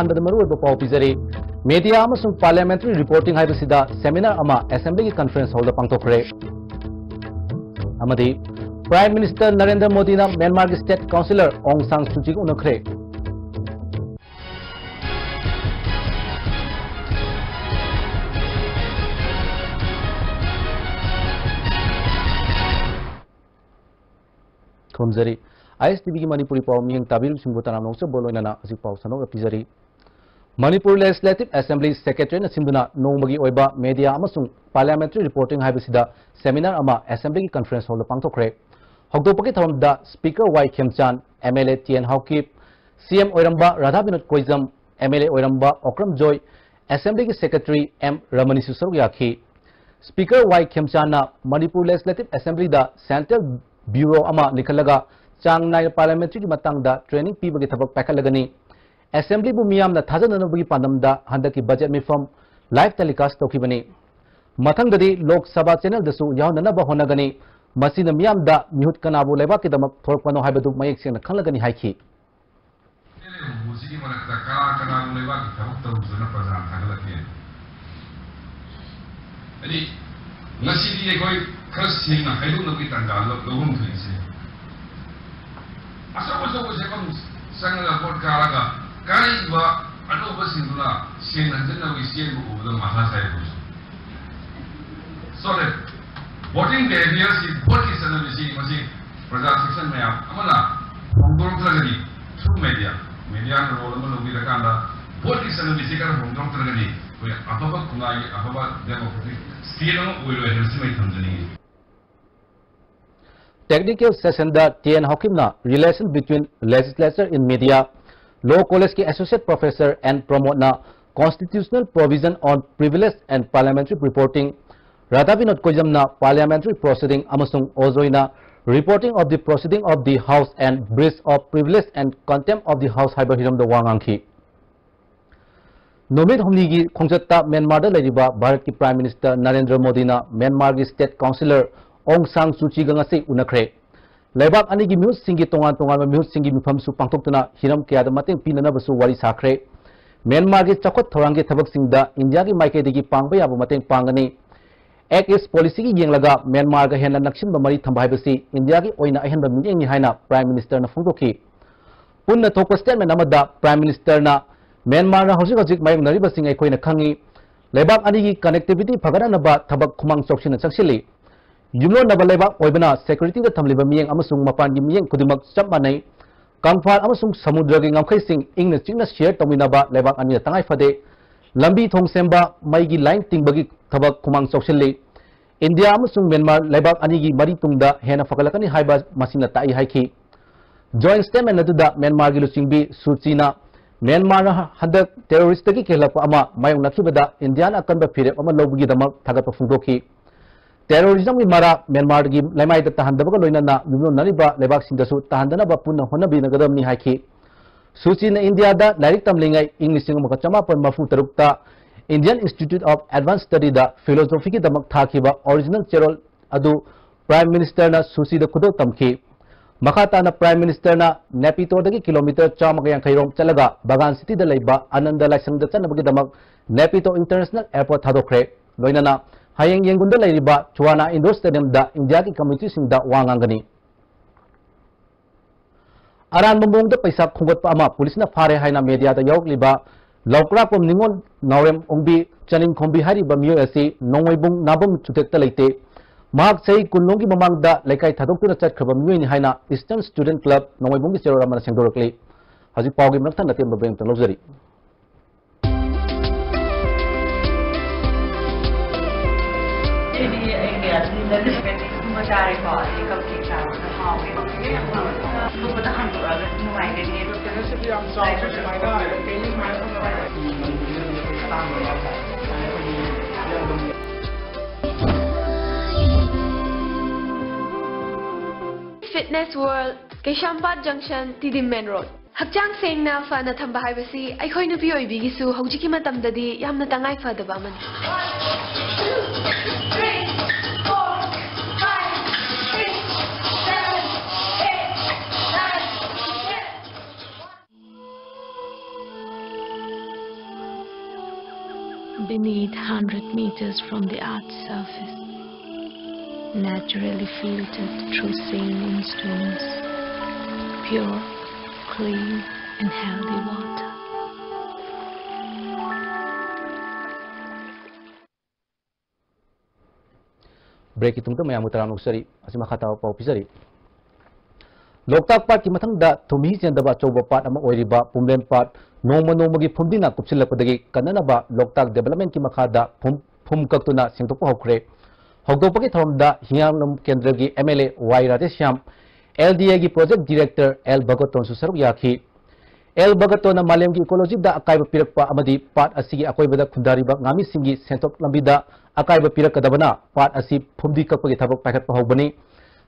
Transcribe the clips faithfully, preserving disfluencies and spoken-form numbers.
ꯑꯍꯥꯟꯕꯗ ꯃꯔꯨꯑꯣꯏꯕ ꯄꯥꯎ ꯄꯤꯖꯔꯤ꯫ Media ꯑꯃꯁꯨꯡ parliamentary reporting ꯍꯥꯏꯕꯁꯤꯗ seminar ꯑꯃ assemblyꯒꯤ conference hallꯗ ꯄꯥꯡꯊꯣꯛꯈ꯭ꯔꯦ꯫ ꯑꯃꯗꯤ Prime Minister ꯅꯔꯦꯟꯗ꯭ꯔ ꯃꯣꯗꯤꯅ ꯃ꯭ꯌꯥꯟꯃꯥꯔꯒꯤ state councillor ꯑꯣꯡ ꯁꯥꯡ ꯁꯨꯆꯤꯒ ꯎꯅꯈ꯭ꯔꯦ꯫ ꯈꯨꯔꯨꯝꯖꯔꯤ꯫ ISTVꯒꯤ ꯃꯅꯤꯄꯨꯔꯤ ꯄꯥꯎ ꯃꯤꯠꯌꯦꯡ ꯇꯥꯕꯤꯔꯤꯕꯁꯤꯡꯕꯨ ꯇꯔꯥꯝꯅ ꯑꯣꯛꯆꯕ ꯂꯣꯏꯅꯅ ꯍꯧꯖꯤꯛ ꯄꯥꯎ ꯁꯟꯗꯣꯛꯅ ꯄꯤꯖꯔꯤ꯫ ꯃꯅꯤꯄꯨꯔ Legislative Assembly Secretariatꯅ ꯁꯤꯟꯗꯨꯅ ꯅꯣꯡꯃꯒꯤ ꯑꯣꯏꯕ media ꯑꯃꯁꯨꯡ parliamentary reporting ꯍꯥꯏꯕꯁꯤꯗ seminar ꯑꯃ assemblyꯒꯤ conference hallꯗ ꯄꯥꯡꯊꯣꯛꯈ꯭ꯔꯦ꯫ ꯍꯧꯗꯣꯛꯄꯒꯤ ꯊꯧꯔꯝꯗ Speaker Y Khemchand, MLA T N Haokip, CM ꯑꯣꯏꯔꯝꯕ ꯔꯥꯙꯥ ꯕꯤꯅꯣꯗ ꯀꯣꯏꯖꯝ, MLA ꯑꯣꯏꯔꯝꯕ ꯑꯣꯀ꯭ꯔꯝ ꯖꯣꯏ, Assemblyꯒꯤ Secretary ꯑꯦꯝ ꯔꯃꯅꯤꯁꯨ ꯁꯔꯨꯛ ꯌꯥꯈꯤ꯫ Speaker ꯋꯥꯏ ꯈꯦꯝꯆꯥꯟꯅ ꯃꯅꯤꯄꯨꯔ Legislative Assemblyꯗ Central Bureau ꯑꯃ ꯂꯤꯡꯈꯠꯂꯒ ꯆꯥꯡ ꯅꯥꯏꯅ parliamentary ꯃꯇꯥꯡꯗ training ꯄꯤꯕꯒꯤ ꯊꯕꯛ ꯄꯥꯏꯈꯠꯂꯒꯅꯤ꯫ Assemblyꯕꯨ ꯃꯤꯌꯥꯝꯅ ꯊꯥꯖꯅꯅꯕꯒꯤ ꯄꯥꯟꯗꯝꯗ ꯍꯟꯗꯛꯀꯤ budget ꯃꯤꯐꯝ live telecast ꯇꯧꯈꯤꯕꯅꯤ꯫ ꯃꯊꯪꯗꯗꯤ ꯂꯣꯛ ꯁꯚꯥ channelꯗꯁꯨ ꯌꯥꯎꯍꯟꯅꯅꯕ ꯍꯣꯠꯅꯒꯅꯤ꯫ ꯃꯁꯤꯅ ꯃꯤꯌꯥꯝꯗ ꯃꯤꯍꯨꯠ ꯀꯅꯥꯕꯨ ꯂꯩꯕꯥꯛꯀꯤꯗꯃꯛ ꯊꯣꯔꯛꯄꯅꯣ ꯍꯥꯏꯕꯗꯨ ꯃꯌꯦꯛ ꯁꯦꯡꯅ ꯈꯪꯂꯒꯅꯤ ꯍꯥꯏꯈꯤ꯫ ꯍꯧꯖꯤꯛꯀꯤ ꯃꯔꯛꯇ ꯀꯅꯥ ꯀꯅꯥꯕꯨ ꯂꯩꯕꯥꯛꯀꯤ ꯊꯕꯛ ꯇꯧꯗꯨꯅ ꯄ꯭ꯔꯖꯥꯅ ꯊꯥꯒꯠꯂꯛꯀꯦ? ꯍꯥꯏꯗꯤ, ꯉꯁꯤꯗꯤ ꯑꯩꯈꯣꯏ ꯈꯔ ꯁꯦꯡꯅ ꯍꯥꯏꯗꯣꯛꯅꯕꯒꯤ ꯇꯥꯟꯖꯥ ꯂꯧ-, ꯂꯧꯐꯝ ꯊꯣꯛꯏꯁꯦ꯫ ꯑꯆꯧ ꯑꯆꯧꯕ ꯁꯦꯟꯐꯝ ꯆꯪꯉꯒ ꯚꯣꯠ ꯀꯥꯔꯒ ꯀꯥꯔꯛꯏꯕ ꯑꯅꯧꯕꯁꯤꯡꯗꯨꯅ ꯁꯦꯟ ꯍꯟꯖꯤꯟꯅꯕꯒꯤ ꯆꯦꯟꯕ ꯎꯕꯗ ꯃꯊꯥ ꯁꯥꯏ ꯑꯩꯈꯣꯏꯁꯨ꯫ Sorry, voting behaviorꯁꯤ, ꯚꯣꯠꯀꯤ ꯆꯠꯅꯕꯤꯁꯤ ꯃꯁꯤ ꯄ꯭ꯔꯖꯥ section ꯃꯌꯥꯝ ꯑꯃꯅ ꯍꯣꯡꯗꯣꯔꯛꯇ꯭ꯔꯒꯗꯤ, through media, mediaꯅ role ꯑꯃ ꯂꯧꯕꯤꯔꯀꯥꯟꯗ ꯚꯣꯠꯀꯤ ꯆꯠꯅꯕꯤꯁꯤ ꯈꯔ ꯍꯣꯡꯗꯣꯔꯛꯇ꯭ꯔꯒꯗꯤ ꯑꯩꯈꯣꯏ ꯑꯐꯕ ꯈꯨꯟꯅꯥꯏꯒꯤ ꯑꯐꯕ democratic state ꯑꯃ ꯑꯣꯏꯔꯣꯏ ꯍꯥꯏꯕꯁꯤꯃ ꯑꯩ ꯊꯝꯖꯅꯤꯡꯉꯤ꯫ Technical sessionꯗ ꯇꯤ ꯑꯦꯟ ꯍꯥꯎꯀꯤꯞꯅ relation between legislature in media, Law Collegeꯀꯤ Associate Professor ꯑꯦꯟ ꯄ꯭ꯔꯃꯣꯗꯅ constitutional provision on privilege and parliamentary reporting, Radha Binod ꯀꯣꯏꯖꯝꯅ parliamentary proceeding ꯑꯃꯁꯨꯡ ꯑꯣꯖꯣꯏꯅ reporting of the proceeding of the House and breach of privilege and contempt of the House ꯍꯥꯏꯕ ꯍꯤꯔꯝꯗ ꯋꯥ ꯉꯥꯡꯈꯤ꯫ ꯅꯨꯃꯤꯠ ꯍꯨꯝꯅꯤꯒꯤ ꯈꯣꯡꯆꯠꯇ ꯃ꯭ꯌꯥꯟꯃꯥꯔꯗ ꯂꯩꯔꯤꯕ ꯚꯥꯔꯠꯀꯤ Prime Minister ꯅꯔꯦꯟꯗ꯭ꯔ ꯃꯣꯗꯤꯅ ꯃ꯭ꯌꯥꯟꯃꯥꯔꯒꯤ state councillor ꯑꯣꯡ ꯁꯥꯡ ꯁꯨꯆꯤꯒ ꯉꯁꯤ ꯎꯅꯈ꯭ꯔꯦ꯫ ꯂꯩꯕꯥꯛ ꯑꯅꯤꯒꯤ ꯃꯤꯍꯨꯠꯁꯤꯡꯒꯤ ꯇꯣꯉꯥꯟ ꯇꯣꯉꯥꯟꯕ ꯃꯤꯍꯨꯠꯁꯤꯡꯒꯤ ꯃꯤꯐꯝꯁꯨ ꯄꯥꯡꯊꯣꯛꯇꯨꯅ ꯍꯤꯔꯝ ꯀꯌꯥꯗ ꯃꯇꯦꯡ ꯄꯤꯅꯅꯕꯁꯨ ꯋꯥꯔꯤ ꯁꯥꯈ꯭ꯔꯦ꯫ ꯃ꯭ꯌꯥꯟꯃꯥꯔꯒꯤ ꯆꯥꯎꯈꯠ ꯊꯧꯔꯥꯡꯒꯤ ꯊꯕꯛꯁꯤꯡꯗ ꯏꯟꯗꯤꯌꯥꯒꯤ ꯃꯥꯏꯀꯩꯗꯒꯤ ꯄꯥꯡꯕ ꯌꯥꯕ ꯃꯇꯦꯡ ꯄꯥꯡꯒꯅꯤ꯫ Act East Policyꯒꯤ ꯌꯦꯡꯂꯒ ꯃ꯭ꯌꯥꯟꯃꯥꯔꯒ ꯍꯦꯟꯅ ꯅꯛꯁꯤꯟꯕ ꯃꯔꯤ ꯊꯝꯕ ꯍꯥꯏꯕꯁꯤ ꯏꯟꯗꯤꯌꯥꯒꯤ ꯑꯣꯏꯅ ꯑꯍꯦꯟꯕ ꯃꯤꯠꯌꯦꯡꯅꯤ ꯍꯥꯏꯅ Prime Ministerꯅ ꯐꯣꯡꯗꯣꯛꯈꯤ꯫ ꯄꯨꯟꯅ ꯊꯣꯛꯄ statement ꯑꯃꯗ Prime Ministerꯅ ꯃ꯭ꯌꯥꯟꯃꯥꯔꯅ ꯍꯧꯖꯤꯛ ꯍꯧꯖꯤꯛ ꯃꯥꯌꯣꯛꯅꯔꯤꯕꯁꯤꯡ ꯑꯩꯈꯣꯏꯅ ꯈꯪꯏ꯫ ꯂꯩꯕꯥꯛ ꯑꯅꯤꯒꯤ connectivity ꯐꯒꯠꯅꯅꯕ ꯊꯕꯛ ꯈꯨꯃꯥꯡ ꯆꯥꯎꯁꯤꯟꯅ ꯆꯪꯁꯤꯜꯂꯤ꯫ ꯌꯨꯝꯂꯣꯟꯅꯕ ꯂꯩꯕꯥꯛ ꯑꯣꯏꯕꯅ securityꯗ ꯊꯝꯂꯤꯕ ꯃꯤꯠꯌꯦꯡ ꯑꯃꯁꯨꯡ ꯃꯄꯥꯟꯒꯤ ꯃꯤꯠꯌꯦꯡ ꯈꯨꯗꯤꯡꯃꯛ ꯆꯞ ꯃꯥꯟꯅꯩ꯫ ꯀꯪꯐꯥꯜ ꯑꯃꯁꯨꯡ ꯁꯃꯨꯗ꯭ꯔꯒꯤ ꯉꯝꯈꯩꯁꯤꯡ ꯏꯪꯅ ꯆꯤꯛꯅ share ꯇꯧꯃꯤꯟꯅꯕ ꯂꯩꯕꯥꯛ ꯑꯅꯤꯅ ꯇꯉꯥꯏ ꯐꯗꯦ꯫ ꯂꯝꯕꯤ ꯊꯣꯡ ꯁꯦꯝꯕ, ꯃꯩꯒꯤ line ꯇꯤꯡꯕꯒꯤ ꯊꯕꯛ ꯈꯨꯃꯥꯡ ꯆꯥꯎꯁꯤꯜꯂꯤ꯫ ꯏꯟꯗꯤꯌꯥ ꯑꯃꯁꯨꯡ ꯃ꯭ꯌꯥꯟꯃꯥꯔ ꯂꯩꯕꯥꯛ ꯑꯅꯤꯒꯤ ꯃꯔꯤ ꯇꯨꯡꯗ ꯍꯦꯟꯅ ꯐꯒꯠꯂꯛꯀꯅꯤ ꯍꯥꯏꯕ ꯃꯁꯤꯅ ꯇꯥꯛꯏ ꯍꯥꯏꯈꯤ꯫ Joint statement ꯑꯗꯨꯗ ꯃ꯭ꯌꯥꯟꯃꯥꯔꯒꯤ ꯂꯨꯆꯤꯡꯕꯤ ꯁꯨ ꯆꯤꯅ ꯃ꯭ꯌꯥꯟꯃꯥꯔꯅ ꯍꯟꯗꯛ terroristꯇꯒꯤ ꯀꯦꯜꯂꯛꯄ ꯑꯃ ꯃꯥꯌꯣꯛꯅꯈꯤꯕꯗ ꯏꯟꯗꯤꯌꯥꯅ ꯑꯀꯟꯕ ꯐꯤꯔꯦꯞ ꯑꯃ ꯂꯧꯕꯒꯤꯗꯃꯛ ꯊꯥꯒꯠꯄ ꯐꯣꯡꯗꯣꯛꯈꯤ꯫ Terrorismꯒꯤ ꯃꯔꯥ ꯃ꯭ꯌꯥꯟꯃꯥꯔꯒꯤ ꯂꯩꯃꯥꯏꯗ ꯇꯥꯍꯟꯗꯕꯒ ꯂꯣꯏꯅꯅ ꯌꯨꯝꯂꯣꯟꯅꯔꯤꯕ ꯂꯩꯕꯥꯛꯁꯤꯡꯗꯁꯨ ꯇꯥꯍꯟꯗꯅꯕ ꯄꯨꯟꯅ ꯍꯣꯠꯅꯃꯤꯟꯅꯒꯗꯕꯅꯤ ꯍꯥꯏꯈꯤ꯫ ꯁꯨꯆꯤꯅ ꯏꯟꯗꯤꯌꯥꯗ ꯂꯥꯏꯔꯤꯛ ꯇꯝꯂꯤꯉꯩ ꯏꯪ ꯂꯤꯁꯤꯡ ꯑꯃꯒ ꯆꯃꯥꯄꯟ ꯃꯔꯤꯐꯨ ꯇꯔꯨꯛꯇ Indian Institute of Advanced Studyꯗ philosophyꯒꯤꯗꯃꯛ ꯊꯥꯈꯤꯕ original ꯆꯦꯔꯣꯜ ꯑꯗꯨ Prime Ministerꯅ ꯁꯨꯆꯤꯗ ꯈꯨꯗꯣꯜ ꯇꯝꯈꯤ꯫ ꯃꯈꯥ ꯇꯥꯅ Prime Ministerꯅ ꯅꯦꯄꯤꯇꯣꯗꯒꯤ kilometre ꯆꯥꯝꯃꯒ ꯌꯥꯡꯈꯩ ꯔꯣꯝ ꯆꯠꯂꯒ ꯕꯒꯥꯟ ꯁꯤꯇꯤꯗ ꯂꯩꯕ ꯑꯅꯟꯗ ꯂꯥꯏꯁꯪꯗ ꯆꯠꯅꯕꯒꯤꯗꯃꯛ ꯅꯦꯄꯤꯇꯣ International Airport ꯊꯥꯗꯣꯛꯈ꯭ꯔꯦ꯫ ꯂꯣꯏꯅꯅ ꯍꯌꯦꯡ ꯌꯦꯡꯒꯨꯟꯗ ꯂꯩꯔꯤꯕ ꯆꯨꯋꯥꯅꯥ Indoor Stadiumꯗ ꯏꯟꯗꯤꯌꯥꯒꯤ communityꯁꯤꯡꯗ ꯋꯥ ꯉꯥꯡꯒꯅꯤ꯫ ꯑꯔꯥꯟꯕ ꯃꯑꯣꯡꯗ ꯄꯩꯁꯥ ꯈꯣꯝꯒꯠꯄ ꯑꯃ ꯄꯨꯂꯤꯁꯅ ꯐꯥꯔꯦ ꯍꯥꯏꯅ mediaꯗ ꯌꯥꯎꯔꯛꯂꯤꯕ ꯂꯧꯀ꯭ꯔꯥꯛꯄꯝ ꯅꯤꯉꯣꯜ ꯅꯥꯎꯔꯦꯝ ꯑꯣꯡꯕꯤ ꯆꯅꯤꯡꯈꯣꯝꯕꯤ ꯍꯥꯏꯔꯤꯕ ꯃꯤꯑꯣꯏ ꯑꯁꯤ ꯅꯣꯡꯃꯩꯕꯨꯡ ꯅꯥꯕꯝ ꯆꯨꯊꯦꯛꯇ ꯂꯩꯇꯦ꯫ ꯃꯍꯥꯛ ꯆꯍꯤ ꯀꯨꯟ ꯂꯣꯝꯒꯤ ꯃꯃꯥꯡꯗ ꯂꯩꯀꯥꯏ ꯊꯥꯗꯣꯛꯇꯨꯅ ꯆꯠꯈ꯭ꯔꯕ ꯃꯤꯑꯣꯏꯅꯤ ꯍꯥꯏꯅ Eastern Student Club ꯅꯣꯡꯃꯩꯕꯨꯡꯒꯤ ꯆꯦꯔꯣꯜ ꯑꯃꯅ ꯁꯦꯡꯗꯣꯔꯛꯂꯤ꯫ ꯍꯧꯖꯤꯛ ꯄꯥꯎꯒꯤ ꯃꯊꯪ ꯃꯇꯦꯛ ꯑꯃ ꯂꯧꯖꯔꯤ꯫ ꯁꯤꯗꯤ ꯑꯩ ꯀꯌꯥ ꯁꯤꯖꯤꯟꯅꯗꯦ꯫ ꯀꯨꯝꯕ ꯆꯥꯔꯦꯀꯣ, ꯑꯗꯩ cupcake ꯆꯥꯕꯁꯨ ꯍꯥꯎꯋꯦ꯫ ꯑꯗꯨꯒ ꯑꯇꯣꯞꯄꯗ ꯍꯥꯡꯗꯣꯛꯑꯒ ꯅꯨꯡꯉꯥꯏꯒꯅꯤ꯫ ꯀꯩꯅꯣꯁꯤꯗꯤ ꯌꯥꯝ ꯆꯥꯎꯕ ꯁꯨꯃꯥꯏꯅ ꯀꯩꯅꯣ ꯁꯨꯃꯥꯏꯅ ꯐꯪꯉꯔꯣꯏ꯫ ꯃꯅꯤꯄꯨꯔꯗꯗꯤ ꯑꯩꯈꯣꯏ ꯇꯥꯡꯕ ꯌꯥꯝ ꯇꯥꯏ꯫ ꯑꯩꯈꯣꯏꯒꯤ ꯏꯔꯝꯗꯝꯒꯤ Fitness World, ꯀꯩꯁꯥꯝꯄꯥꯠ junction, ꯇꯤꯗꯤꯝ main road꯫ ꯍꯛꯆꯥꯡ ꯁꯦꯡꯅ ꯐꯅ ꯊꯝꯕ ꯍꯥꯏꯕꯁꯤ ꯑꯩꯈꯣꯏ ꯅꯨꯄꯤ ꯑꯣꯏꯕꯤꯒꯤꯁꯨ ꯍꯧꯖꯤꯛꯀꯤ ꯃꯇꯝꯗꯗꯤ ꯌꯥꯝꯅ ꯇꯉꯥꯏ ꯐꯗꯕ ꯑꯃꯅꯤ꯫ Beneath, hundred meters from the earth's surface, naturally filtered through saline streams, pure, clean, and healthy water. Break ꯇꯨꯡꯗ ꯃꯌꯥꯝꯕꯨ ꯇꯔꯥꯝꯅ ꯑꯣꯛꯆꯔꯤ꯫ ꯑꯁꯤ ꯃꯈꯥ ꯇꯥꯕ ꯄꯥꯎ ꯄꯤꯖꯔꯤ꯫ ꯂꯣꯛꯇꯥꯛ ꯄꯥꯠꯀꯤ ꯃꯊꯪꯗ ꯊꯨꯝꯍꯤ ꯆꯦꯟꯗꯕ ꯑꯆꯧꯕ ꯄꯥꯠ ꯑꯃ ꯑꯣꯏꯔꯤꯕ ꯄꯨꯝꯂꯦꯟ ꯄꯥꯠ ꯅꯣꯡꯃ ꯅꯣꯡꯃꯒꯤ ꯐꯨꯝꯗꯤꯅ ꯀꯨꯞꯁꯤꯜꯂꯛꯄꯗꯒꯤ ꯀꯟꯅꯅꯕ ꯂꯣꯛꯇꯥꯛ ꯗꯤꯕꯦꯂꯞꯃꯦꯟꯀꯤ ꯃꯈꯥꯗ ꯐꯨꯝ, ꯐꯨꯝ ꯀꯛꯇꯨꯅ ꯁꯦꯡꯗꯣꯛꯄ ꯍꯧꯈ꯭ꯔꯦ꯫ ꯍꯧꯗꯣꯛꯄꯒꯤ ꯊꯧꯔꯝꯗ ꯍꯤꯌꯥꯡꯂꯝ ꯀꯦꯟꯗ꯭ꯔꯒꯤ M L A Y Radheshyam, L ꯗꯤ ꯑꯦꯒꯤ ꯄ꯭ꯔꯣꯖꯦꯛ ꯗꯤꯔꯦꯛꯇꯔ ꯑꯦꯜ ꯚꯒꯠꯇꯣꯟꯁꯨ ꯁꯔꯨꯛ ꯌꯥꯈꯤ꯫ ꯑꯦꯜ ꯚꯒꯠꯇꯣꯅ ꯃꯥꯂꯦꯝꯒꯤ ꯏꯀꯣꯂꯣꯖꯤꯗ ꯑꯀꯥꯏꯕ ꯄꯤꯔꯛꯄ ꯑꯃꯗꯤ ꯄꯥꯠ ꯑꯁꯤꯒꯤ ꯑꯀꯣꯏꯕꯗ ꯈꯨꯟꯗꯥꯔꯤꯕ ꯉꯥꯃꯤꯁꯤꯡꯒꯤ ꯁꯦꯟꯊꯣꯛ ꯂꯝꯕꯤꯗ ꯑꯀꯥꯏꯕ ꯄꯤꯔꯛꯀꯗꯕꯅ ꯄꯥꯠ ꯑꯁꯤ ꯐꯨꯝꯗꯤ ꯀꯛꯄꯒꯤ ꯊꯕꯛ ꯄꯥꯏꯈꯠꯄ ꯍꯧꯕꯅꯤ꯫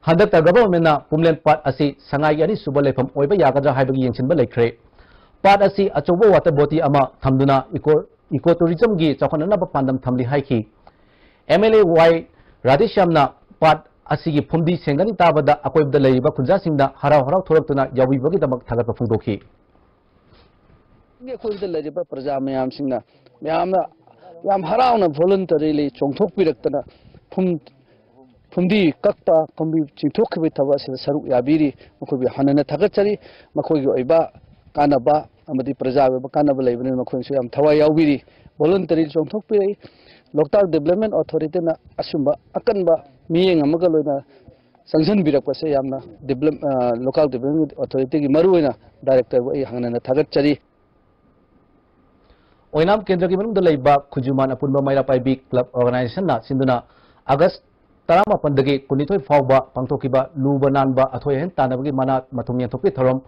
ꯍꯟꯗꯛꯇ ꯒꯚꯔꯟꯃꯦꯟꯠꯅ ꯄꯨꯝꯂꯦꯟ ꯄꯥꯠ ꯑꯁꯤ ꯁꯉꯥꯏꯒꯤ ꯑꯅꯤꯁꯨꯕ ꯂꯩꯐꯝ ꯑꯣꯏꯕ ꯌꯥꯒꯗ꯭ꯔꯥ ꯍꯥꯏꯕꯒꯤ ꯌꯦꯡꯁꯤꯟꯕ ꯂꯩꯈ꯭ꯔꯦ꯫ ꯄꯥꯠ ꯑꯁꯤ ꯑꯆꯧꯕ ꯋꯥꯇꯔ ꯕꯣꯗꯤ ꯑꯃ ꯊꯝꯗꯨꯅ ꯏꯀꯣ, ꯏꯀꯣ ꯇꯨꯔꯤꯖꯝꯒꯤ ꯆꯥꯎꯈꯠꯅꯅꯕ ꯄꯥꯟꯗꯝ ꯊꯝꯂꯤ ꯍꯥꯏꯈꯤ꯫ ꯑꯦꯝ ꯑꯦꯜ ꯑꯦ ꯋꯥꯏ ꯔꯥꯙꯦꯁ꯭ꯌꯥꯝꯅ ꯄꯥꯠ ꯑꯁꯤꯒꯤ ꯐꯨꯝꯗꯤ ꯁꯦꯡꯒꯅꯤ ꯇꯥꯕꯗ ꯑꯀꯣꯏꯕꯗ ꯂꯩꯔꯤꯕ ꯈꯨꯟꯖꯥꯁꯤꯡꯅ ꯍꯔꯥꯎ ꯍꯔꯥꯎ ꯊꯣꯛꯂꯛꯇꯨꯅ ꯌꯥꯎꯕꯤꯕꯒꯤꯗꯃꯛ ꯊꯥꯒꯠꯄ ꯐꯣꯡꯗꯣꯛꯈꯤ꯫ ꯑꯩꯈꯣꯏꯗ ꯂꯩꯔꯤꯕ ꯄ꯭ꯔꯖꯥ ꯃꯌꯥꯝꯁꯤꯡꯅ ꯌꯥꯝꯅ, ꯌꯥꯝ ꯍꯔꯥꯎꯅ voluntarily ꯆꯣꯡꯊꯣꯛꯄꯤꯔꯛꯇꯅ ꯐꯨꯝ, ꯐꯨꯝꯗꯤ ꯀꯛꯄ, ꯐꯨꯝꯗꯤ ꯆꯤꯡꯊꯣꯛꯈꯤꯕꯒꯤ ꯊꯕꯛ ꯑꯁꯤꯗ ꯁꯔꯨꯛ ꯌꯥꯕꯤꯔꯤ꯫ ꯃꯈꯣꯏꯕꯨ ꯍꯟꯅ ꯍꯟꯅ ꯊꯥꯒꯠꯆꯔꯤ꯫ ꯃꯈꯣꯏꯒꯤ ꯑꯣꯏꯕ ꯀꯥꯟꯅꯕ ꯑꯃꯗꯤ ꯄ꯭ꯔꯖꯥꯒꯤ ꯑꯣꯏꯕ ꯀꯥꯟꯅꯕ ꯂꯩꯕꯅꯤꯅ ꯃꯈꯣꯏꯅꯁꯨ ꯌꯥꯝ ꯊꯋꯥꯏ ꯌꯥꯎꯕꯤꯔꯤ꯫ Voluntarily ꯆꯣꯡꯊꯣꯛꯄꯤꯔꯛꯏ꯫ ꯂꯣꯛꯇꯥꯛ Development Authorityꯅ ꯑꯁꯨꯝꯕ ꯑꯀꯟꯕ ꯃꯤꯠꯌꯦꯡ ꯑꯃꯒ ꯂꯣꯏꯅ ꯆꯪꯁꯤꯟꯕꯤꯔꯛꯄꯁꯦ ꯌꯥꯝꯅ develop, ꯑ, Local Development Authorityꯒꯤ ꯃꯔꯨꯑꯣꯏꯅ directorꯕꯨ ꯑꯩ ꯍꯟꯅ ꯍꯟꯅ ꯊꯥꯒꯠꯆꯔꯤ꯫ ꯑꯣꯏꯅꯥꯝ ꯀꯦꯟꯗ꯭ꯔꯒꯤ ꯃꯅꯨꯡꯗ ꯂꯩꯕ ꯈꯨꯖꯨꯃꯥꯟ ꯑꯄꯨꯟꯕ ꯃꯩꯔꯥ ꯄꯥꯏꯕꯤ club organizationꯅ ꯁꯤꯟꯗꯨꯅ ꯑꯥꯒꯁ ꯇꯔꯥꯃꯥꯄꯟꯗꯒꯤ ꯀꯨꯟꯅꯤꯊꯣꯏ ꯐꯥꯎꯕ ꯄꯥꯡꯊꯣꯛꯈꯤꯕ ꯂꯨꯕ ꯅꯥꯟꯕ ꯑꯊꯣꯏ ꯑꯍꯦꯟ ꯇꯥꯟꯅꯕꯒꯤ ꯃꯅꯥ ꯃꯊꯨꯝ ꯌꯦꯟꯊꯣꯛꯄꯒꯤ ꯊꯧꯔꯝ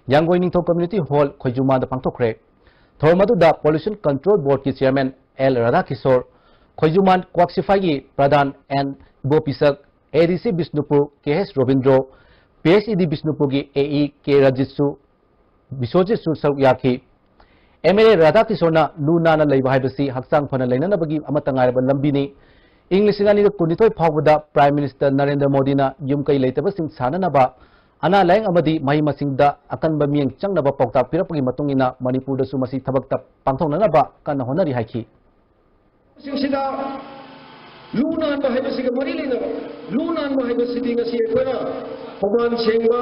ꯌꯥꯡꯒꯣꯏ ꯅꯤꯡꯊꯧ Community Hall ꯈꯣꯏꯖꯨꯃꯥꯟꯗ ꯄꯥꯡꯊꯣꯛꯈ꯭ꯔꯦ꯫ ꯊꯧꯔꯝ ꯑꯗꯨꯗ Pollution Control Boardꯀꯤ chairman ꯑꯦꯜ ꯔꯥꯙꯥꯀꯤꯁꯣꯔ, ꯈꯣꯏꯖꯨꯃꯥꯟ ꯀ꯭ꯋꯥꯛꯁꯤꯐꯥꯏꯒꯤ ꯄ꯭ꯔꯙꯥꯟ N Ibopishak, A D C Bishnupur K S Robindro, P H E D ꯕꯤꯁꯅꯨꯄꯨꯔꯒꯤ ꯑꯦ ꯏ ꯀꯦ ꯔꯖꯤꯠꯁꯨ ꯕꯤꯁ꯭ꯋꯖꯤꯠꯁꯨ ꯁꯔꯨꯛ ꯌꯥꯈꯤ꯫ ꯑꯦꯝ ꯑꯦꯜ ꯑꯦ ꯔꯥꯙꯥꯀꯤꯁꯣꯔꯅ ꯂꯨ ꯅꯥꯟꯅ ꯂꯩꯕ ꯍꯥꯏꯕꯁꯤ ꯍꯛꯆꯥꯡ ꯐꯅ ꯂꯩꯅꯅꯕꯒꯤ ꯑꯃꯠꯇ ꯉꯥꯏꯔꯕ ꯂꯝꯕꯤꯅꯤ꯫ ꯏꯪ ꯂꯤꯁꯤꯡ ꯑꯅꯤꯒ ꯀꯨꯟꯅꯤꯊꯣꯏ ꯐꯥꯎꯕꯗ Prime Minister ꯅꯔꯦꯟꯗ꯭ꯔ ꯃꯣꯗꯤꯅ ꯌꯨꯝ ꯀꯩ ꯂꯩꯇꯕꯁꯤꯡ ꯁꯥꯅꯅꯕ, ꯑꯅꯥ ꯂꯥꯌꯦꯡ ꯑꯃꯗꯤ ꯃꯍꯩ ꯃꯁꯤꯡꯗ ꯑꯀꯟꯕ ꯃꯤꯠꯌꯦꯡ ꯆꯪꯅꯕ ꯄꯥꯎꯇꯥꯛ ꯄꯤꯔꯛꯄꯒꯤ ꯃꯇꯨꯡ ꯏꯟꯅ ꯃꯅꯤꯄꯨꯔꯗꯁꯨ ꯃꯁꯤ ꯊꯕꯛꯇ ꯄꯥꯡꯊꯣꯛꯅꯅꯕ ꯀꯟꯅ ꯍꯣꯠꯅꯔꯤ ꯍꯥꯏꯈꯤ꯫ ꯁꯤꯡꯁꯤꯗ ꯂꯨ ꯅꯥꯟꯕ ꯍꯥꯏꯕꯁꯤꯒ ꯃꯔꯤ ꯂꯩꯅꯕ, ꯂꯨ ꯅꯥꯟꯕ ꯍꯥꯏꯕꯁꯤꯗꯤ ꯉꯁꯤ ꯑꯩꯈꯣꯏꯅ ꯈꯣꯡꯕꯥꯟ ꯁꯦꯡꯕ,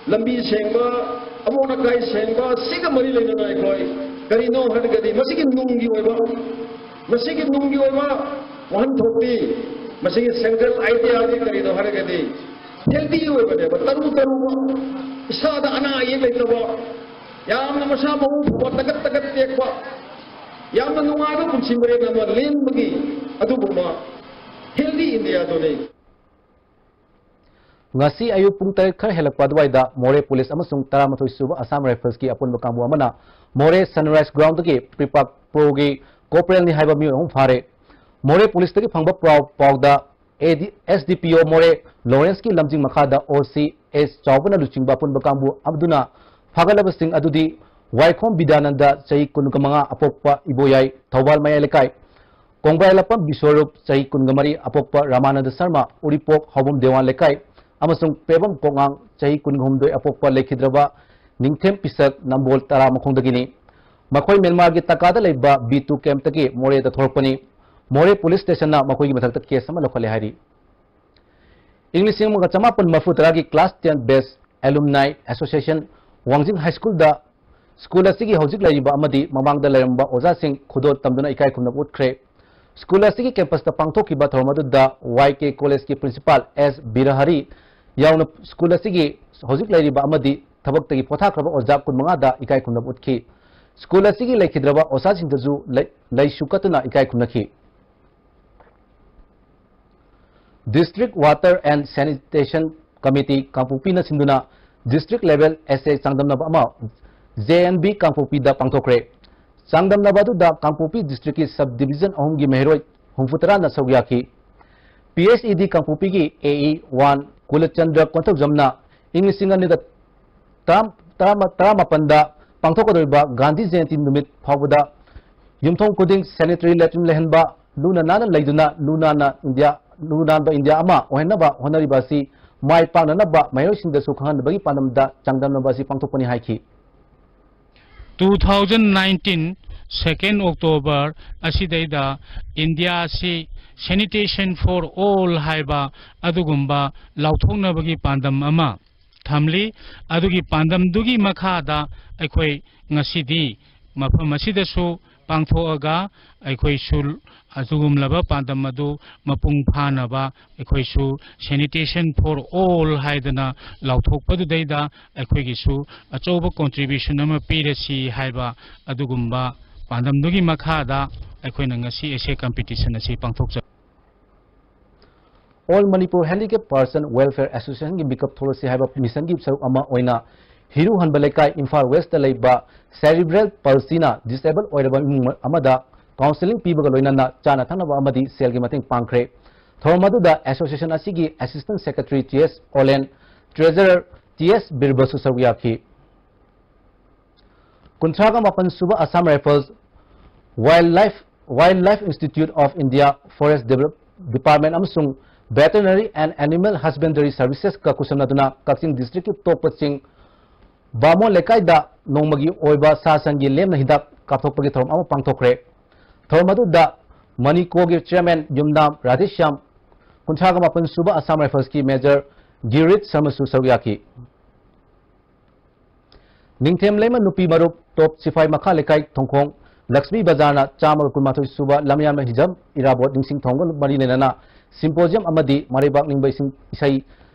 ꯂꯝꯕꯤ ꯁꯦꯡꯕ, ꯑꯃꯣꯠ ꯑꯀꯥꯏ ꯁꯦꯡꯕ, ꯁꯤꯒ ꯃꯔꯤ ꯂꯩꯅꯅ ꯑꯩꯈꯣꯏ ꯀꯔꯤꯅꯣ ꯍꯥꯏꯔꯒꯗꯤ ꯃꯁꯤꯒꯤ ꯅꯨꯡꯒꯤ ꯑꯣꯏꯕ, ꯃꯁꯤꯒꯤ ꯅꯨꯡꯒꯤ ꯑꯣꯏꯕ ꯋꯥꯍꯟꯊꯣꯛꯇꯤ, ꯃꯁꯤꯒꯤ central idea ꯗꯤ ꯀꯔꯤꯅꯣ ꯍꯥꯏꯔꯒꯗꯤ healthy ꯑꯣꯏꯕꯅꯦꯕ, ꯇꯔꯨ ꯇꯔꯨꯕ, ꯏꯁꯥꯗ ꯑꯅꯥ ꯑꯌꯦꯛ ꯂꯩꯇꯕ, ꯌꯥꯝꯅ ꯃꯁꯥ ꯃꯎ ꯐꯕ, ꯇꯒꯠ ꯇꯒꯠ ꯇꯦꯛꯄ, ꯌꯥꯝꯅ ꯅꯨꯡꯉꯥꯏꯕ ꯄꯨꯟꯁꯤ ꯃꯔꯦꯜ ꯑꯃ ꯂꯦꯟꯕꯒꯤ ꯑꯗꯨꯒꯨꯝꯕ healthy India ꯗꯨꯅꯤ꯫ ꯉꯁꯤ ꯑꯌꯨꯛ ꯄꯨꯡ ꯇꯔꯦꯠ ꯈꯔ ꯍꯦꯜꯂꯛꯄ ꯑꯗꯨꯋꯥꯏꯗ ꯃꯣꯔꯦ ꯄꯨꯂꯤꯁ ꯑꯃꯁꯨꯡ ꯇꯔꯥꯃꯥꯊꯣꯏ ꯁꯨꯕ ꯑꯁꯥꯝ ꯔꯥꯏꯐꯜꯁꯀꯤ ꯑꯄꯨꯟꯕ ꯀꯥꯡꯕꯨ ꯑꯃꯅ ꯃꯣꯔꯦ ꯁꯟꯔꯥꯏꯁ ꯒ꯭ꯔꯥꯎꯟꯗꯒꯤ ꯄ꯭ꯔꯤꯄꯥꯛ ꯄ꯭ꯔꯣꯒꯤ ꯀꯣꯔꯄꯣꯔꯦꯜꯅꯤ ꯍꯥꯏꯕ ꯃꯤꯑꯣꯏ ꯑꯍꯨꯝ ꯐꯥꯔꯦ꯫ ꯃꯣꯔꯦ ꯄꯨꯂꯤꯁꯇꯒꯤ ꯐꯪꯕ ꯄꯥꯎ, ꯄꯥꯎꯗ ꯑꯦꯁꯗꯤꯄꯤꯑꯣ ꯃꯣꯔꯦ ꯂꯣꯔꯦꯟꯁꯀꯤ ꯂꯝꯖꯤꯡ ꯃꯈꯥꯗ ꯑꯣꯁꯤ ꯑꯦꯁ ꯆꯥꯎꯕꯅ ꯂꯨꯆꯤꯡꯕ ꯑꯄꯨꯟꯕ ꯀꯥꯡꯕꯨ ꯑꯗꯨꯅ ꯐꯥꯒꯠꯂꯕꯁꯤꯡ ꯑꯗꯨꯗꯤ ꯋꯥꯏꯈꯣꯝ ꯕꯤꯗ꯭ꯌꯥꯅꯟꯗ, ꯆꯍꯤ ꯀꯨꯟꯒ ꯃꯉꯥ, ꯑꯄꯣꯛꯄ ꯏꯕꯣꯌꯥꯏ, ꯊꯧꯕꯥꯜ ꯃꯌꯥꯏ ꯂꯩꯀꯥꯏ, ꯀꯣꯡꯕ꯭ꯔꯥꯏꯂꯥꯛꯄꯝ ꯕꯤꯁ꯭ꯋꯔꯨꯞ, ꯆꯍꯤ ꯀꯨꯟꯒ ꯃꯔꯤ, ꯑꯄꯣꯛꯄ ꯔꯥꯃꯥꯅꯟꯗ ꯁꯔꯃ, ꯎꯔꯤꯄꯣꯛ ꯍꯥꯎꯕꯝ ꯗꯦꯋꯥꯟ ꯂꯩꯀꯥꯏ, ꯑꯃꯁꯨꯡ ꯄꯦꯕꯝ ꯀꯣꯛꯉꯥꯡ, ꯆꯍꯤ ꯀꯨꯟꯒ ꯍꯨꯝꯗꯣꯏ, ꯑꯄꯣꯛꯄ ꯂꯩꯈꯤꯗ꯭ꯔꯕ ꯅꯤꯡꯊꯦꯝ ꯄꯤꯁꯛ, ꯅꯝꯕꯣꯜ ꯇꯔꯥ ꯃꯈꯣꯡꯗꯒꯤꯅꯤ꯫ ꯃꯈꯣꯏ ꯃ꯭ꯌꯥꯟꯃꯥꯔꯒꯤ ꯇꯀꯥꯗ ꯂꯩꯕ ꯕꯤ ꯇꯨ ꯀꯦꯝꯞꯇꯒꯤ ꯃꯣꯔꯦꯗ ꯊꯣꯔꯛꯄꯅꯤ꯫ ꯃꯣꯔꯦ ꯄꯨꯂꯤꯁ ꯁ꯭ꯇꯦꯁꯟꯅ ꯃꯈꯣꯏꯒꯤ ꯃꯊꯛꯇ ꯀꯦꯁ ꯑꯃ ꯂꯧꯈꯠꯂꯦ ꯍꯥꯏꯔꯤ꯫ ꯏꯪ ꯂꯤꯁꯤꯡ ꯑꯃꯒ ꯆꯃꯥꯄꯟ ꯃꯔꯤꯐꯨ ꯇꯔꯥꯒꯤ class ten batch alumni association ꯋꯥꯡꯖꯤꯡ ꯍꯥꯏ ꯁ꯭ꯀꯨꯜꯗ ꯁ꯭ꯀꯨꯜ ꯑꯁꯤꯒꯤ ꯍꯧꯖꯤꯛ ꯂꯩꯔꯤꯕ ꯑꯃꯗꯤ ꯃꯃꯥꯡꯗ ꯂꯩꯔꯝꯕ ꯑꯣꯖꯥꯁꯤꯡ ꯈꯨꯗꯣꯜ ꯇꯝꯗꯨꯅ ꯏꯀꯥꯏ ꯈꯨꯝꯅꯕ ꯎꯠꯈ꯭ꯔꯦ꯫ ꯁ꯭ꯀꯨꯜ ꯑꯁꯤꯒꯤ ꯀꯦꯝꯄꯁꯇ ꯄꯥꯡꯊꯣꯛꯈꯤꯕ ꯊꯧꯔꯝ ꯑꯗꯨꯗ ꯋꯥꯏ ꯀꯦ ꯀꯣꯂꯦꯖꯀꯤ ꯄ꯭ꯔꯤꯟꯁꯤꯄꯥꯜ ꯑꯦꯁ ꯕꯤꯔꯍꯔꯤ ꯌꯥꯎꯅ ꯁ꯭ꯀꯨꯜ ꯑꯁꯤꯒꯤ ꯍꯧꯖꯤꯛ ꯂꯩꯔꯤꯕ ꯑꯃꯗꯤ ꯊꯕꯛꯇꯒꯤ ꯄꯣꯊꯥꯈ꯭ꯔꯕ ꯑꯣꯖꯥ ꯀꯨꯟꯃꯉꯥꯗ ꯏꯀꯥꯏ ꯈꯨꯝꯅꯕ ꯎꯠꯈꯤ꯫ ꯁ꯭ꯀꯨꯜ ꯑꯁꯤꯒꯤ ꯂꯩꯈꯤꯗ꯭ꯔꯕ ꯑꯣꯖꯥꯁꯤꯡꯗꯁꯨ ꯂꯩ-, ꯂꯩꯁꯨ ꯀꯠꯇꯨꯅ ꯏꯀꯥꯏ ꯈꯨꯝꯅꯈꯤ꯫ District Water and Sanitation Committee ꯀꯥꯡꯄꯣꯛꯄꯤꯅ ꯁꯤꯟꯗꯨꯅ district level essay ꯆꯥꯡꯗꯝꯅꯕ ꯑꯃ ꯖꯦ ꯑꯦꯟ ꯕꯤ ꯀꯥꯡꯄꯣꯛꯄꯤꯗ ꯄꯥꯡꯊꯣꯛꯈ꯭ꯔꯦ꯫ ꯆꯥꯡꯗꯝꯅꯕ ꯑꯗꯨꯗ ꯀꯥꯡꯄꯣꯛꯄꯤ district ꯀꯤ sub division ꯑꯍꯨꯝꯒꯤ ꯃꯍꯩꯔꯣꯏ ꯍꯨꯝꯐꯨꯇꯔꯥꯅ ꯁꯔꯨꯛ ꯌꯥꯈꯤ꯫ ꯄꯤ ꯑꯩꯆ ꯏ ꯗꯤ ꯀꯥꯡꯄꯣꯛꯄꯤꯒꯤ ꯑꯦ ꯏ ꯋꯥꯟ ꯀꯨꯂꯆꯟꯗ꯭ꯔ ꯀꯣꯟꯊꯧꯖꯝꯅ ꯏꯪ ꯂꯤꯁꯤꯡ ꯑꯅꯤꯒ ꯇꯔꯥ-, ꯇꯔꯥ-, ꯇꯔꯥꯃꯥꯄꯟꯗ ꯄꯥꯡꯊꯣꯛꯀꯗꯧꯔꯤꯕ ꯒꯥꯟꯙꯤ ꯖꯌꯟꯇꯤ ꯅꯨꯃꯤꯠ ꯐꯥꯎꯕꯗ ꯌꯨꯝꯊꯣꯡ ꯈꯨꯗꯤꯡ sanitary latrine ꯂꯩꯍꯟꯕ, ꯂꯨꯅ ꯅꯥꯟꯅ ꯂꯩꯗꯨꯅ ꯂꯨ ꯅꯥꯟꯅ ꯏꯟꯗꯤꯌꯥ, ꯂꯨ ꯅꯥꯟꯕ ꯏꯟꯗꯤꯌꯥ ꯑꯃ ꯑꯣꯏꯍꯟꯅꯕ ꯍꯣꯠꯅꯔꯤꯕ ꯑꯁꯤ ꯃꯥꯏ ꯄꯥꯛꯅꯅꯕ ꯃꯍꯩꯔꯣꯏꯁꯤꯡꯗꯁꯨ ꯈꯪꯍꯟꯅꯕꯒꯤ ꯄꯥꯟꯗꯝꯗ ꯆꯥꯡꯗꯝꯅꯕ ꯑꯁꯤ ꯄꯥꯡꯊꯣꯛꯄꯅꯤ ꯍꯥꯏꯈꯤ꯫ Two thousand nineteen second October ꯑꯁꯤꯗꯩꯗ ꯏꯟꯗꯤꯌꯥꯁꯤ sanitation for all ꯍꯥꯏꯕ ꯑꯗꯨꯒꯨꯝꯕ ꯂꯥꯎꯊꯣꯛꯅꯕꯒꯤ ꯄꯥꯟꯗꯝ ꯑꯃ ꯊꯝꯂꯤ꯫ ꯑꯗꯨꯒꯤ ꯄꯥꯟꯗꯝꯗꯨꯒꯤ ꯃꯈꯥꯗ ꯑꯩꯈꯣꯏ ꯉꯁꯤꯗꯤ ꯃꯐꯝ ꯑꯁꯤꯗꯁꯨ ꯄꯥꯡꯊꯣꯛꯑꯒ ꯑꯩꯈꯣꯏꯁꯨ ꯑꯗꯨꯒꯨꯝꯂꯕ ꯄꯥꯟꯗꯝ ꯑꯗꯨ ꯃꯄꯨꯡ ꯐꯥꯅꯕ ꯑꯩꯈꯣꯏꯁꯨ sanitation for all ꯍꯥꯏꯗꯅ ꯂꯥꯎꯊꯣꯛꯄꯗꯨꯗꯩꯗ ꯑꯩꯈꯣꯏꯒꯤꯁꯨ ꯑꯆꯧꯕ contribution ꯑꯃ ꯄꯤꯔꯁꯤ ꯍꯥꯏꯕ ꯑꯗꯨꯒꯨꯝꯕ ꯄꯥꯟꯗꯝꯗꯨꯒꯤ ꯃꯈꯥꯗ ꯑꯩꯈꯣꯏꯅ ꯉꯁꯤ essay competition ꯑꯁꯤ ꯄꯥꯡꯊꯣꯛꯆ All Manipur Handicap Person Welfare Associationꯒꯤ ꯃꯤꯀꯞ ꯊꯣꯛꯂꯁꯤ ꯍꯥꯏꯕ ꯃꯤꯁꯟꯒꯤ ꯁꯔꯨꯛ ꯑꯃ ꯑꯣꯏꯅ ꯍꯤꯔꯨ ꯍꯟꯕ ꯂꯩꯀꯥꯏ, ꯏꯝꯐꯥꯜ ꯋꯦꯁꯇ ꯂꯩꯕ cerebral palsyꯅ disable ꯑꯣꯏꯔꯕ ꯏꯃꯨꯡ ꯑꯃꯗ counselling ꯄꯤꯕꯒ ꯂꯣꯏꯅꯅ ꯆꯥꯅ ꯊꯛꯅꯕ ꯑꯃꯗꯤ ꯁꯦꯜꯒꯤ ꯃꯇꯦꯡ ꯄꯥꯡꯈ꯭ꯔꯦ꯫ ꯊꯧꯔꯝ ꯑꯗꯨꯗ association ꯑꯁꯤꯒꯤ assistant secretary ꯇꯤ ꯑꯦꯁ ꯑꯣꯂꯦꯟ, treasurer ꯇꯤ ꯑꯦꯁ ꯕꯤꯔꯕꯁꯨ ꯁꯔꯨꯛ ꯌꯥꯈꯤ꯫ ꯀꯨꯟꯊ꯭ꯔꯥꯒ ꯃꯥꯄꯟ ꯁꯨꯕ Assam Rifles, Wildlife, Wildlife Institute of India, Forest Develop-, Department ꯑꯃꯁꯨꯡ Veterinary and Animal Husbandry Servicesꯀ ꯈꯨꯠꯁꯝꯅꯗꯨꯅ ꯀꯛꯆꯤꯡ districtꯀꯤ ꯇꯣꯛꯄ ꯆꯤꯡ ꯕꯥꯃꯣꯟ ꯂꯩꯀꯥꯏꯗ ꯅꯣꯡꯃꯒꯤ ꯑꯣꯏꯕ ꯁꯥ ꯁꯟꯒꯤ ꯂꯦꯝꯅ ꯍꯤꯗꯥꯛ ꯀꯥꯞꯊꯣꯛꯄꯒꯤ ꯊꯧꯔꯝ ꯑꯃ ꯄꯥꯡꯊꯣꯛꯈ꯭ꯔꯦ꯫ ꯊꯧꯔꯝ ꯑꯗꯨꯗ ꯃꯅꯤꯀꯣꯒꯤ chairman ꯌꯨꯝꯅꯥꯝ ꯔꯥꯙꯦꯁ꯭ꯌꯥꯝ, ꯀꯨꯟꯊ꯭ꯔꯥꯒ ꯃꯥꯄꯟ ꯁꯨꯕ Assam Riflesꯀꯤ Major ꯒꯤꯔꯤꯠ ꯁꯔꯃꯁꯨ ꯁꯔꯨꯛ ꯌꯥꯈꯤ꯫ ꯅꯤꯡꯊꯦꯝ ꯂꯩꯃ ꯅꯨꯄꯤ ꯃꯔꯨꯞ, ꯇꯣꯞ ꯁꯤꯐꯥꯏ ꯃꯈꯥ ꯂꯩꯀꯥꯏ ꯊꯣꯡꯈꯣꯡ ꯂꯛꯁꯃꯤ ꯕꯖꯥꯔꯅ ꯆꯥꯝꯃꯒ ꯀꯨꯟꯃꯥꯊꯣꯏ ꯁꯨꯕ ꯂꯝꯌꯥꯟꯕ ꯍꯤꯖꯝ ꯏꯔꯥꯕꯣꯠ ꯅꯤꯡꯁꯤꯡ ꯊꯧꯔꯝꯒ ꯃꯔꯤ ꯂꯩꯅꯅ symposium ꯑꯃꯗꯤ ꯃꯔꯩꯕꯥꯛ ꯅꯤꯡꯕ ꯏꯁꯤꯡ ꯏꯁꯩ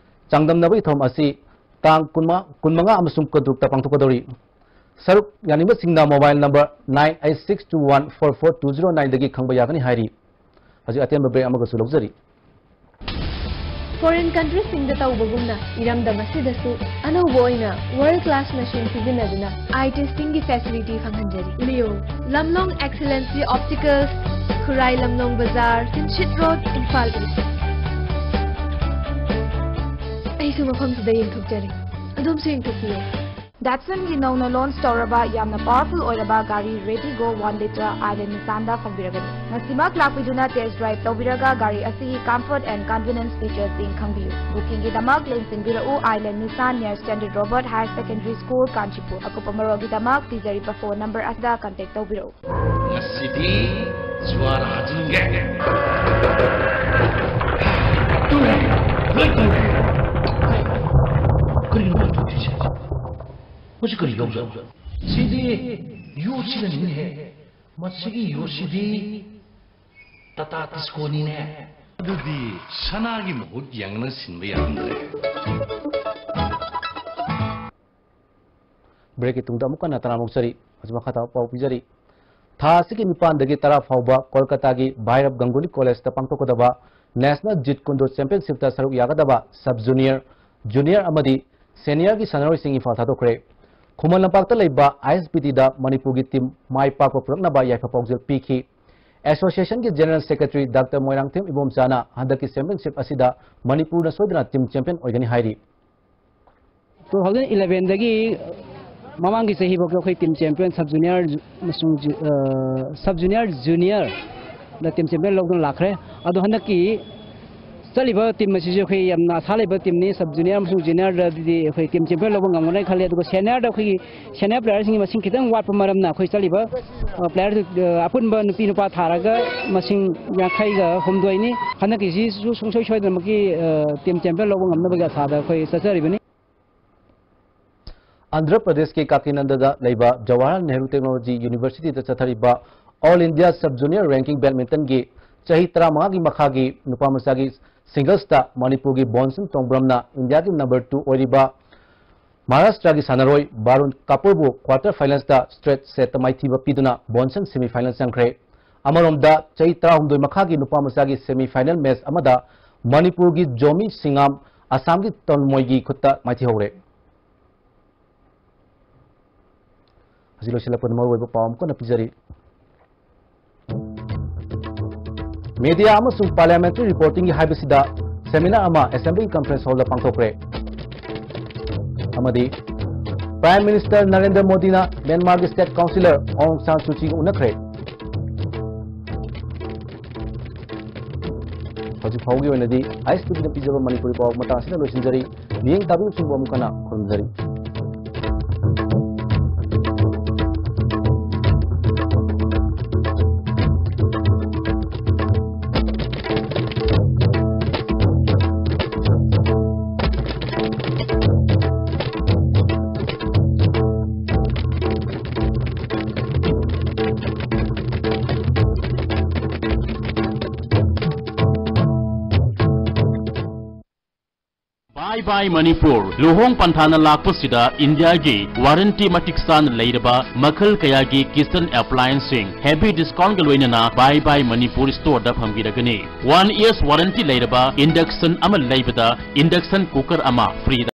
ꯆꯥꯡꯗꯝꯅꯕꯒꯤ ꯊꯧꯔꯝ ꯑꯁꯤ ꯇꯥꯡ ꯀꯨꯟꯃꯉꯥ, ꯀꯨꯟꯃꯉꯥ ꯑꯃꯁꯨꯡ ꯀꯨꯟꯇꯔꯨꯛꯇ ꯄꯥꯡꯊꯣꯛꯀꯗꯧꯔꯤ꯫ ꯁꯔꯨꯛ ꯌꯥꯅꯤꯡꯕꯁꯤꯡꯅ mobile number nine eight six two one four four two zero nineꯗꯒꯤ ꯈꯪꯕ ꯌꯥꯒꯅꯤ ꯍꯥꯏꯔꯤ꯫ ꯍꯧꯖꯤꯛ ꯑꯇꯦꯟꯕ break ꯑꯃꯒꯁꯨ ꯂꯧꯖꯔꯤ꯫ Foreign countryꯁꯤꯡꯗ ꯇꯧꯕꯒꯨꯝꯅ ꯏꯔꯝꯗꯝ ꯑꯁꯤꯗꯁꯨ ꯑꯅꯧꯕ ꯑꯣꯏꯅ world class machine ꯁꯤꯖꯤꯟꯅꯗꯨꯅ eye testingꯒꯤ facility ꯐꯪꯍꯟꯖꯔꯤ꯫ Leo, Lamlong Excellency Opticals, ꯈꯨꯔꯥꯏ ꯂꯝꯂꯣꯡ ꯕꯖꯥꯔ, ꯇꯤꯟꯁꯤꯠ ꯔꯣꯗ, ꯏꯝꯐꯥꯜ ꯏꯁ꯫ ꯑꯩꯁꯨ ꯃꯐꯝꯁꯤꯗ ꯌꯦꯡꯊꯣꯛꯆꯔꯤ, ꯑꯗꯣꯝꯁꯨ ꯌꯦꯡꯊꯣꯛꯄꯤꯌꯨ꯫ Datsunꯒꯤ ꯅꯧꯅ launch ꯇꯧꯔꯕ ꯌꯥꯝꯅ powerful ꯑꯣꯏꯔꯕ ꯒꯥꯔꯤ Retigo one litre Island Nissanꯗ ꯐꯪꯕꯤꯔꯒꯅꯤ꯫ ꯉꯁꯤꯃꯛ ꯂꯥꯛꯄꯤꯗꯨꯅ test drive ꯇꯧꯕꯤꯔꯒ ꯒꯥꯔꯤ ꯑꯁꯤꯒꯤ comfort and convenience featuresꯁꯤꯡ ꯈꯪꯕꯤꯌꯨ꯫ Bookingꯒꯤꯗꯃꯛ ꯂꯦꯡꯁꯤꯟꯕꯤꯔꯛꯎ Island Nissan near Standard Robert Higher Secondary School, Kanchipur꯫ ꯑꯀꯨꯞꯄ ꯃꯔꯣꯜꯒꯤꯗꯃꯛ ꯄꯤꯖꯔꯤꯕ phone number ꯑꯁꯤꯗ contact ꯇꯧꯕꯤꯔꯛꯎ꯫ ꯉꯁꯤꯗꯤ ꯖꯨꯋꯥꯔ ꯍꯥꯖꯤꯟꯒꯦ꯫ ꯇꯨꯔꯦ, ꯂꯣꯏ ꯇꯨꯔꯦ꯫ ꯀꯔꯤꯅꯣ ꯇꯧꯔꯤꯁꯦ? ꯃꯁꯤ ꯀꯔꯤ ꯌꯣꯠꯅꯣ? ꯁꯤꯗꯤ ꯌꯣꯠꯁꯤꯅꯅꯤꯅꯦꯍꯦ꯫ ꯃꯁꯤꯒꯤ ꯌꯣꯠꯁꯤꯗꯤ ꯇꯥꯇꯥ ꯇꯤꯁꯀꯣꯅꯤꯅꯦ꯫ ꯑꯗꯨꯗꯤ ꯁꯅꯥꯒꯤ ꯃꯍꯨꯠ ꯌꯦꯡꯅ ꯁꯤꯟꯕ ꯌꯥꯔꯝꯗ꯭ꯔꯦ꯫ Breakꯀꯤ ꯇꯨꯡꯗ ꯑꯃꯨꯛ ꯍꯟꯅ ꯇꯔꯥꯃꯨꯛ ꯆꯔꯤ꯫ ꯍꯧꯖꯤꯛ ꯃꯈꯥ ꯇꯥꯕ ꯄꯥꯎ ꯄꯤꯖꯔꯤ꯫ ꯊꯥ ꯑꯁꯤꯒꯤ ꯅꯤꯄꯥꯟꯗꯒꯤ ꯇꯔꯥ ꯐꯥꯎꯕ ꯀꯣꯜꯀꯇꯥꯒꯤ ꯚꯥꯏꯔꯕ ꯒꯪꯒꯨꯂꯤ ꯀꯣꯂꯦꯖꯇ ꯄꯥꯡꯊꯣꯛꯀꯗꯕ National Jeet Kune Do Championshipꯇ ꯁꯔꯨꯛ ꯌꯥꯒꯗꯕ sub junior, junior ꯑꯃꯗꯤ seniorꯒꯤ ꯁꯥꯟꯅꯔꯣꯏꯁꯤꯡ ꯏꯝꯐꯥꯜ ꯊꯥꯗꯣꯛꯈ꯭ꯔꯦ꯫ ꯈꯨꯃꯟ ꯂꯝꯄꯥꯛꯇ ꯂꯩꯕ ISBTꯗ ꯃꯅꯤꯄꯨꯔꯒꯤ team ꯃꯥꯏ ꯄꯥꯛꯄ ꯄꯨꯔꯛꯅꯕ ꯌꯥꯏꯐ ꯄꯥꯎꯖꯦꯜ ꯄꯤꯈꯤ꯫ Associationꯒꯤ General Secretary Doctor ꯃꯣꯏꯔꯥꯡꯊꯦꯝ ꯏꯕꯣꯝꯆꯥꯅ ꯍꯟꯗꯛꯀꯤ championship ꯑꯁꯤꯗ ꯃꯅꯤꯄꯨꯔꯅ ꯁꯣꯏꯗꯅ team champion ꯑꯣꯏꯒꯅꯤ ꯍꯥꯏꯔꯤ꯫ Two thousand elevenꯗꯒꯤ ꯃꯃꯥꯡꯒꯤ ꯆꯍꯤꯐꯥꯎꯗ ꯑꯩꯈꯣꯏ team champion sub junior ꯑꯃꯁꯨꯡ ju-, ꯑ, sub junior juniorꯗ team champion ꯂꯧꯗꯨꯅ ꯂꯥꯛꯈ꯭ꯔꯦ꯫ ꯑꯗꯣ ꯍꯟꯗꯛꯀꯤ ꯆꯠꯂꯤꯕ team ꯑꯁꯤꯁꯨ ꯑꯩꯈꯣꯏ ꯌꯥꯝꯅ ꯑꯁꯥ ꯂꯩꯕ teamꯅꯤ꯫ Sub junior ꯑꯃꯁꯨꯡ juniorꯗꯗꯤ ꯑꯩꯈꯣꯏ team champion ꯂꯧꯕ ꯉꯝꯒꯅꯤ ꯈꯜꯂꯤ꯫ ꯑꯗꯨꯒ seniorꯗ ꯑꯩꯈꯣꯏꯒꯤ senior playerꯁꯤꯡꯒꯤ ꯃꯁꯤꯡ ꯈꯤꯇꯪ ꯋꯥꯠꯄ ꯃꯔꯝꯅ ꯑꯩꯈꯣꯏ ꯆꯠꯂꯤꯕ, ꯑ, player, ꯑ, ꯑꯄꯨꯟꯕ ꯅꯨꯄꯤ ꯅꯨꯄꯥ ꯊꯥꯔꯒ ꯃꯁꯤꯡ ꯌꯥꯡꯈꯩꯒ ꯍꯨꯝꯗꯣꯏꯅꯤ꯫ ꯍꯟꯗꯛꯀꯤꯁꯤꯁꯨ ꯁꯨꯡꯁꯣꯏ ꯁꯣꯏꯗꯅꯃꯛꯀꯤ, ꯑ, team champion ꯂꯧꯕ ꯉꯝꯅꯕꯒꯤ ꯑꯁꯥꯗ ꯑꯩꯈꯣꯏ ꯆꯠꯆꯔꯤꯕꯅꯤ꯫ ꯑꯟꯙ꯭ꯔ ꯄ꯭ꯔꯗꯦꯁꯀꯤ ꯀꯥꯀꯤꯅꯟꯗꯗ ꯂꯩꯕ ꯖꯋꯥꯍꯔꯂꯥꯜ ꯅꯦꯍꯔꯨ ꯇꯦꯛꯅꯣꯂꯣꯖꯤ ꯌꯨꯅꯤꯚꯔꯁꯤꯇꯤꯗ ꯆꯠꯊꯔꯤꯕ All India Sub Junior Ranking Badmintonꯒꯤ ꯆꯍꯤ ꯇꯔꯥꯃꯉꯥꯒꯤ ꯃꯈꯥꯒꯤ ꯅꯨꯄꯥ ꯃꯆꯥꯒꯤ singlesꯇ ꯃꯅꯤꯄꯨꯔꯒꯤ ꯕꯣꯟꯁꯟ ꯇꯣꯡꯕ꯭ꯔꯝꯅ ꯏꯟꯗꯤꯌꯥꯒꯤ number two ꯑꯣꯏꯔꯤꯕ ꯃꯍꯥꯔꯥꯁꯇ꯭ꯔꯒꯤ ꯁꯥꯟꯅꯔꯣꯏ ꯕꯥꯔꯨꯟ ꯀꯥꯄꯨꯔꯕꯨ quarter finalsꯇ straight setꯇ ꯃꯥꯏꯊꯤꯕ ꯄꯤꯗꯨꯅ ꯕꯣꯟꯁꯟ semifinal ꯆꯪꯈ꯭ꯔꯦ꯫ ꯑꯃꯔꯣꯝꯗ ꯆꯍꯤ ꯇꯔꯥꯍꯨꯝꯗꯣꯏ ꯃꯈꯥꯒꯤ ꯅꯨꯄꯥ ꯃꯆꯥꯒꯤ semifinal match ꯑꯃꯗ ꯃꯅꯤꯄꯨꯔꯒꯤ ꯖꯣꯃꯤ ꯁꯤꯡꯉꯥꯝ ꯑꯁꯥꯝꯒꯤ ꯇꯣꯟꯃꯣꯏꯒꯤ ꯈꯨꯠꯇ ꯃꯥꯏꯊꯤꯍꯧꯔꯦ꯫ ꯍꯧꯖꯤꯛ ꯂꯣꯏꯁꯤꯜꯂꯛꯄꯗ ꯃꯔꯨꯑꯣꯏꯕ ꯄꯥꯎ ꯑꯃꯨꯛ ꯍꯟꯅ ꯄꯤꯖꯔꯤ꯫ Media ꯑꯃꯁꯨꯡ parliamentary reportingꯒꯤ ꯍꯥꯏꯕꯁꯤꯗ seminar ꯑꯃ Assembly Conference Hallꯗ ꯄꯥꯡꯊꯣꯛꯈ꯭ꯔꯦ꯫ ꯑꯃꯗꯤ Prime Minister ꯅꯔꯦꯟꯗ꯭ꯔ ꯃꯣꯗꯤꯅ ꯃ꯭ꯌꯥꯟꯃꯥꯔꯒꯤ State Councillor ꯑꯣꯡ ꯁꯥꯟ ꯁꯨꯆꯤꯒ ꯎꯅꯈ꯭ꯔꯦ꯫ ꯍꯧꯖꯤꯛ ꯐꯥꯎꯒꯤ ꯑꯣꯏꯅꯗꯤ ꯑꯥꯏ ꯑꯦꯁ ꯇꯤ ꯚꯤꯅ ꯄꯤꯖꯕ ꯃꯅꯤꯄꯨꯔꯤ ꯄꯥꯎ ꯃꯇꯥꯡ ꯑꯁꯤꯗ ꯂꯣꯏꯁꯤꯟꯖꯔꯤ꯫ ꯃꯤꯠꯌꯦꯡ ꯇꯥꯕꯤꯕꯁꯤꯡꯕꯨ ꯑꯃꯨꯛ ꯍꯟꯅ ꯈꯨꯔꯨꯝꯖꯔꯤ꯫ Bye Bye Manipur꯫ ꯂꯨꯍꯣꯡ ꯄꯟꯊꯥꯅ ꯂꯥꯛꯄꯁꯤꯗ ꯏꯟꯗꯤꯌꯥꯒꯤ ꯋꯥꯔꯦꯟꯇꯤ ꯃꯇꯤꯛ ꯆꯥꯅ ꯂꯩꯔꯕ ꯃꯈꯜ ꯀꯌꯥꯒꯤ ꯀꯤꯆꯟ ꯑꯦꯄ꯭ꯂꯥꯌꯦꯟꯁꯁꯤꯡ ꯍꯦꯚꯤ ꯗꯤꯁꯀꯥꯎꯟꯒ ꯂꯣꯏꯅꯅ Bye Bye Manipur ꯁ꯭ꯇꯣꯔꯗ ꯐꯪꯕꯤꯔꯒꯅꯤ꯫ One years warranty ꯂꯩꯔꯕ ꯏꯟꯗꯛꯁꯟ ꯑꯃ ꯂꯩꯕꯗ ꯏꯟꯗꯛꯁꯟ ꯀꯨꯀꯔ ꯑꯃ ꯐ꯭ꯔꯤꯗ꯫